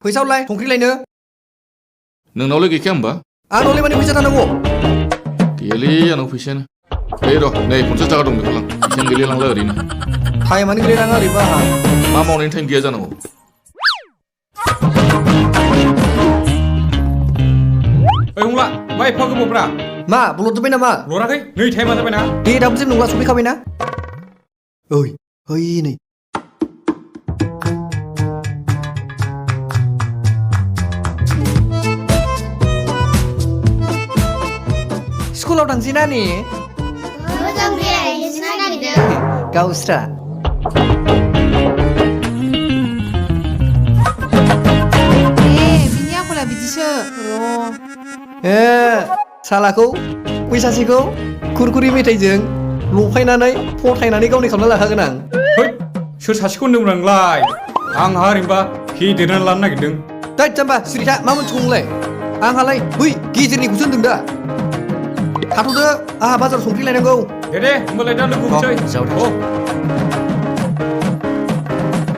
फैसायावलाय संख्रि लायनो नोंनावलाय गैखाया होमबा आंनावलाय माने फैसा थानांगौ गैयालै आंनाव फैसायानो ओइ र' नै 50 थाखा दं बेखौ लां फैसायानो गैलायलांला ओरैनो टाइमानो गैलायलाङा ओरैबो आंहा मा मावनायनि टाइम गैया जानांगौ ओइ हंला मा एफा गोबावब्रा मा बुल'जोब्बाय नामा लराखै नै टाइमा जाबायना दे दाबो जेबो नंला सफैखाबायना ओइ ओइ नै स्कुलाव थांसै ना ने मोजां बेरायहैनोसो नागिरदों गावस्रा बिनि आखला बिदिसो सालाखौ बैसासेखौ कुरकुरि मेथाइजों लफायनानै फथायनानै गावनि खालामना लाखागोन आं है सोर सासेखौ होनदोंमोन नोंलाय आंहा ओरैनोबा फेदेरनानै लानो नागिरदों दैद जाम्बा सिरिथा मा मोनथिगौ नोंलाय आंहालाय बै गेजेरनिखौसो होनदों दा थाथ'दो आंहा बाजाराव संख्रि लायनांगौ दे होमबालाय दा लोगो हमसै जाबाय